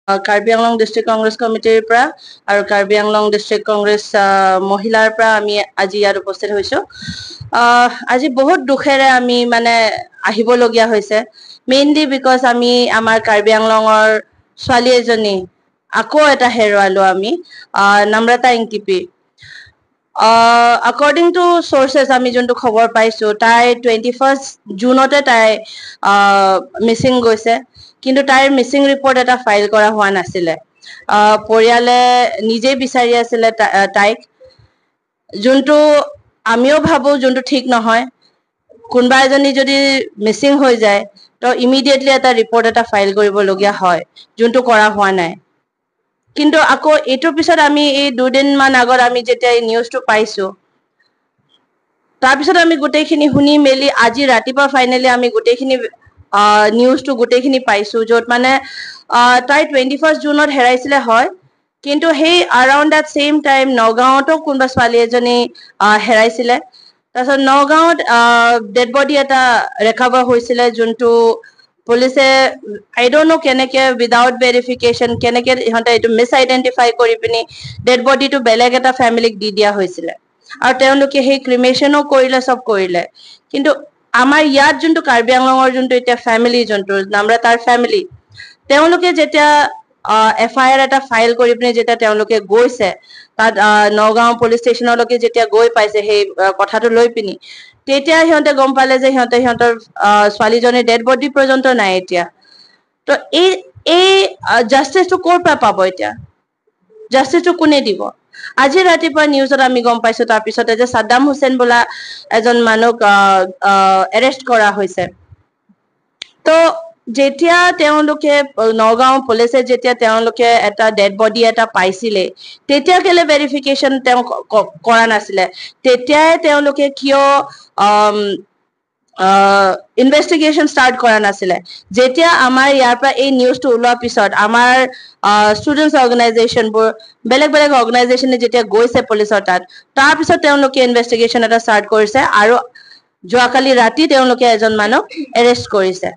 Karbi Anglong district Congress কমিটিৰ পৰা আৰু কাৰ্বি আংলং ডিষ্ট্ৰিক্ট কংগ্ৰেছ মহিলাৰ পৰা আমি আজি ইয়াত উপস্থিত হৈছোঁ। আজি বহুত দুখেৰে আমি মানে আহিবলগীয়া হৈছে, মেইনলি because আমি আমাৰ কাৰ্বি আংলঙৰ ছোৱালী এজনী আকৌ এটা হেৰুৱালো আমি, নম্ৰতা ইংটিপি। আকৰ্ডিং টু চ'ৰ্চেছ, আমি যোনটো খবৰ পাইছোঁ, তাই 21 জুনতে তাই মিচিং গৈছে, কিন্তু তাইৰ মিচিং ৰিপৰ্ট এটা ফাইল কৰা হোৱা নাছিলে। পৰিয়ালে নিজেই বিচাৰি আছিলে তাইক, যোনটো আমিও ভাবোঁ যোনটো ঠিক নহয়। কোনোবা এজনী যদি মিচিং হৈ যায়, তো ইমিডিয়েটলি এটা ৰিপৰ্ট এটা ফাইল কৰিবলগীয়া হয়, যোনটো কৰা হোৱা নাই। কিন্তু আকৌ এইটোৰ পিছত আমি এই দুদিনমান আগত আমি যেতিয়া এই নিউজটো পাইছোঁ, তাৰপিছত আমি গোটেইখিনি শুনি মেলি আজি ৰাতিপুৱা ফাইনেলি আমি গোটেইখিনি নিউজটো গোটেইখিনি পাইছোঁ, য'ত মানে তাই 21 জুনত হেৰাইছিলে হয়, কিন্তু সেই আৰাউণ্ড that same time নগাঁৱতো কোনোবা ছোৱালী এজনী হেৰাইছিলে। তাৰপিছত নগাঁৱত ডেড বডি এটা ৰেকভাৰ হৈছিলে, যোনটো পুলিচে আই don't ন' কেনেকে উইদাউট ভেৰিফিকেশ্যন কেনেকে ইহঁতে এইটো মিছ আইডেণ্টিফাই কৰি পিনি ডেড বডিটো বেলেগ এটা ফেমিলিক দি দিয়া হৈছিলে আৰু তেওঁলোকে সেই ক্ৰিমেশ্যনো কৰিলে, চব কৰিলে। কিন্তু আমাৰ ইয়াত যোনটো কাৰ্বি আংলঙৰ যোনটো এতিয়া ফেমিলি, যোনটো নম্ৰতাৰ ফেমিলি, তেওঁলোকে যেতিয়া এফআইআৰ এটা ফাইল কৰি পিনি যেতিয়া তেওঁলোকে গৈছে তাত নগাঁও পুলিচ ষ্টেচনলৈকে যেতিয়া গৈ পাইছে সেই কথাটো লৈ পিনি, তেতিয়া সিহঁতে গম পালে যে সিহঁতে সিহঁতৰ ছোৱালীজনীৰ ডেড বডি পৰ্যন্ত নাই এতিয়া। তো এই জাষ্টিচটো ক'ৰ পৰা পাব এতিয়া? জাষ্টিচটো কোনে দিব? আজি ৰাতিপুৱা নিউজত আমি গম পাইছো তাৰপিছতে যে ছাদ্দাম হুছেইন বোলা এজন মানুহক এৰেষ্ট কৰা হৈছে। তো যেতিয়া তেওঁলোকে নগাঁও পুলিচে যেতিয়া তেওঁলোকে এটা ডেড বডি এটা পাইছিলে, তেতিয়া কেলে ভেৰিফিকেশ্যন তেওঁ কৰা নাছিলে? তেতিয়াই তেওঁলোকে কিয় ইনভেষ্টিগেশ্যন ষ্টাৰ্ট কৰা নাছিলে? যেতিয়া আমাৰ ইয়াৰ পৰা এই নিউজটো ওলোৱাৰ পিছত আমাৰ ষ্টুডেণ্টছ অৰ্গেনাইজেশ্যনবোৰ, বেলেগ বেলেগ অৰ্গেনাইজেশ্যনে যেতিয়া গৈছে পুলিচৰ তাত, তাৰপিছত তেওঁলোকে ইনভেষ্টিগেশ্যন এটা ষ্টাৰ্ট কৰিছে আৰু যোৱাকালি ৰাতি তেওঁলোকে এজন মানুহক এৰেষ্ট কৰিছে।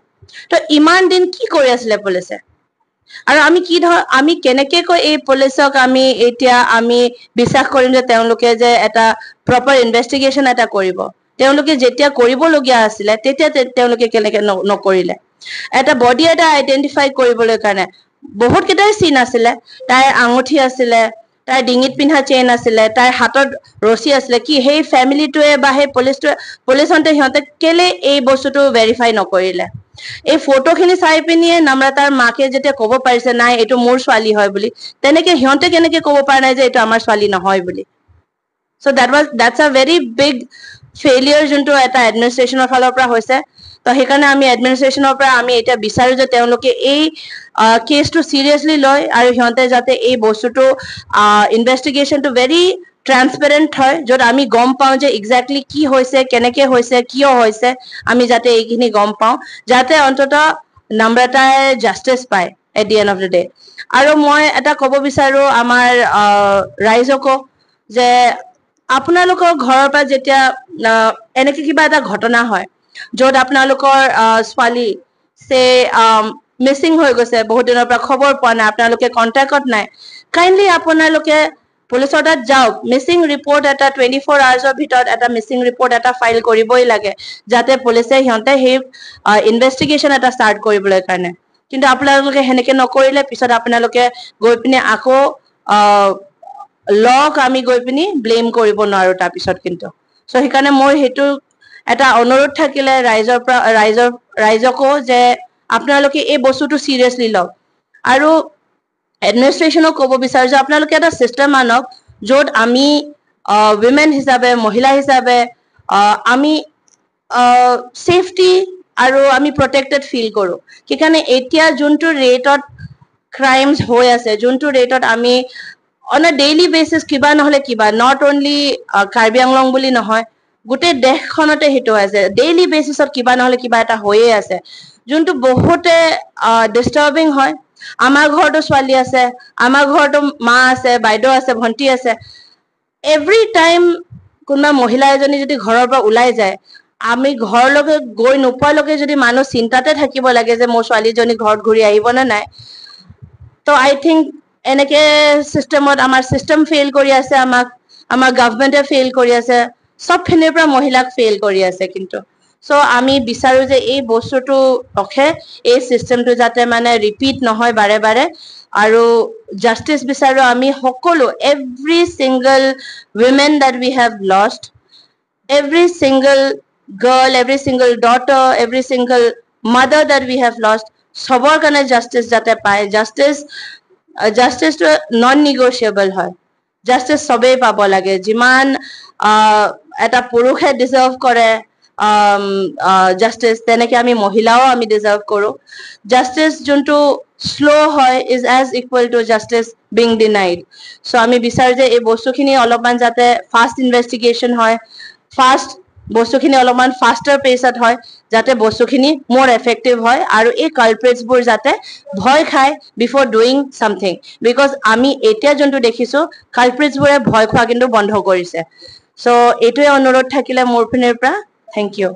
তো ইমান দিন কি কৰি আছিলে পুলিচে? আৰু আমি কি ধৰ আমি কেনেকে কৈ এই পুলিচক আমি এতিয়া আমি বিশ্বাস কৰিম যে তেওঁলোকে যে এটা প্ৰপাৰ ইনভেষ্টিগেশ্যন এটা কৰিব? তেওঁলোকে যেতিয়া কৰিবলগীয়া আছিলে, তেতিয়া তেওঁলোকে কেনেকে নকৰিলে? এটা বডি এটা আইডেণ্টিফাই কৰিবলৈ কাৰণে বহুত কেইটাই চিন আছিলে। তাইৰ আঙুঠি আছিলে, তাইৰ ডিঙিত পিন্ধা চেইন আছিলে, তাইৰ হাতত ৰছী আছিলে। কি সেই ফেমিলিটোৱে বা সেই পুলিচটোৱে, পুলিচহঁতে সিহঁতে কেলে এই বস্তুটো ভেৰিফাই নকৰিলে? এই ফটোখিনি চাই পিনিয়ে নম্ৰতাৰ মাকে যেতিয়া ক'ব পাৰিছে নাই, এইটো মোৰ ছোৱালী হয় বুলি, তেনেকে সিহঁতে কেনেকে ক'ব পৰা নাই যে এইটো আমাৰ ছোৱালী নহয় বুলি? So that's a very big failure যোনটো এটা এডমিনিষ্ট্ৰেশ্যনৰ ফালৰ পৰা হৈছে। তো সেইকাৰণে আমি এডমিনিষ্ট্ৰেশ্যনৰ পৰা আমি এতিয়া বিচাৰো যে তেওঁলোকে এই কেছটো চিৰিয়াছলি লয় আৰু সিহঁতে যাতে এই বস্তুটো ইনভেষ্টিগেশ্যনটো ভেৰি ট্ৰান্সপেৰেণ্ট হয়, য'ত আমি গম পাওঁ যে একজেক্টলি কি হৈছে, কেনেকে হৈছে, কিয় হৈছে, আমি যাতে এইখিনি গম পাওঁ, যাতে অন্ততঃ নম্ৰতাই জাষ্টিচ পায় at the end of the day। আৰু মই এটা ক'ব বিচাৰো আমাৰ ৰাইজকো যে আপোনালোকৰ ঘৰৰ পৰা যেতিয়া এনেকে কিবা এটা ঘটনা হয়, য'ত আপোনালোকৰ ছোৱালী চে মিচিং হৈ গৈছে, বহুত দিনৰ পৰা খবৰ পোৱা নাই, আপোনালোকে কণ্টেক্টত নাই, কাইণ্ডলি আপোনালোকে পুলিচৰ তাত যাওক। মিচিং ৰিপৰ্ট এটা 24 আৱাৰ্ছৰ ভিতৰত এটা মিচিং ৰিপৰ্ট এটা ফাইল কৰিবই লাগে, যাতে পুলিচে সিহঁতে সেই ইনভেষ্টিগেশ্যন এটা ষ্টাৰ্ট কৰিবলৈ কাৰণে। কিন্তু আপোনালোকে সেনেকে নকৰিলে পিছত আপোনালোকে গৈ পিনে আকৌ লক আমি গৈ পিনি ব্লেম কৰিব নোৱাৰো তাৰপিছত কিন্তু। চ' সেইকাৰণে মোৰ সেইটো এটা অনুৰোধ থাকিলে ৰাইজৰ পৰা, ৰাইজকো যে আপোনালোকে এই বস্তুটো চিৰিয়াছলি লওক। আৰু এডমিনিষ্ট্ৰেশ্যনক ক'ব বিচাৰো যে আপোনালোকে এটা চিষ্টেম আনক, য'ত আমি উইমেন হিচাপে, মহিলা হিচাপে আমি ছেফটি আৰু আমি প্ৰটেক্টেড ফিল কৰোঁ। সেইকাৰণে এতিয়া যোনটো ৰেটত ক্ৰাইমছ হৈ আছে, যোনটো ৰেটত আমি অন আ ডেইলি বেচিছ কিবা নহ'লে কিবা, not only Karbi Anglong বুলি নহয়, গোটেই দেশখনতে সেইটো আছে, ডেইলি বেচিছত কিবা নহ'লে কিবা এটা হৈয়ে আছে, যোনটো বহুতে ডিষ্টাৰ্বিং হয়। আমাৰ ঘৰতো ছোৱালী আছে, আমাৰ ঘৰতো মা আছে, বাইদেউ আছে, ভণ্টি আছে। এভৰি টাইম কোনোবা মহিলা এজনী যদি ঘৰৰ পৰা ওলাই যায়, আমি ঘৰলৈকে গৈ নোপোৱালৈকে যদি মানুহ চিন্তাতে থাকিব লাগে যে মোৰ ছোৱালীজনী ঘৰত ঘূৰি আহিব নে নাই। তো আই থিংক এনেকে চিষ্টেমত আমাৰ চিষ্টেম ফেইল কৰি আছে, আমাক আমাৰ গভমেণ্টে ফেইল কৰি আছে, চব খিনিৰ পৰা মহিলাক ফেইল কৰি আছে। কিন্তু চ' আমি বিচাৰো যে এই বস্তুটো ৰখে, এই চিষ্টেমটো যাতে মানে ৰিপিট নহয় বাৰে বাৰে। আৰু জাষ্টিচ বিচাৰো আমি সকলো, every single women that we have lost, every single girl, every single daughter, every single mother that we have lost, চবৰ কাৰণে জাষ্টিচ যাতে পায়। জাষ্টিচটো নন নিগচিয়েবল হয়। জাষ্টিচ চবেই পাব লাগে। যিমান এটা পুৰুষে ডিজাৰ্ভ কৰে জাষ্টিচ, তেনেকে আমি মহিলাও আমি ডিজাৰ্ভ কৰোঁ। জাষ্টিচ যোনটো শ্ল' হয় is as equal to justice being denied. So আমি বিচাৰোঁ যে এই বস্তুখিনি অলপমান যাতে ফাষ্ট ইনভেষ্টিগেশ্যন হয়, ফাষ্ট বস্তুখিনি অলপমান ফাষ্টাৰ পেচত হয়, যাতে বস্তুখিনি মোৰ এফেক্টিভ হয় আৰু এই কালপ্ৰিটছবোৰ যাতে ভয় খায় বিফৰ ডুইং ছামথিং। Because আমি এতিয়া যোনটো দেখিছোঁ, কালপ্ৰিটছবোৰে ভয় খোৱা কিন্তু বন্ধ কৰিছে। চ' এইটোৱে অনুৰোধ থাকিলে মোৰ পিনৰ পৰা। Thank you.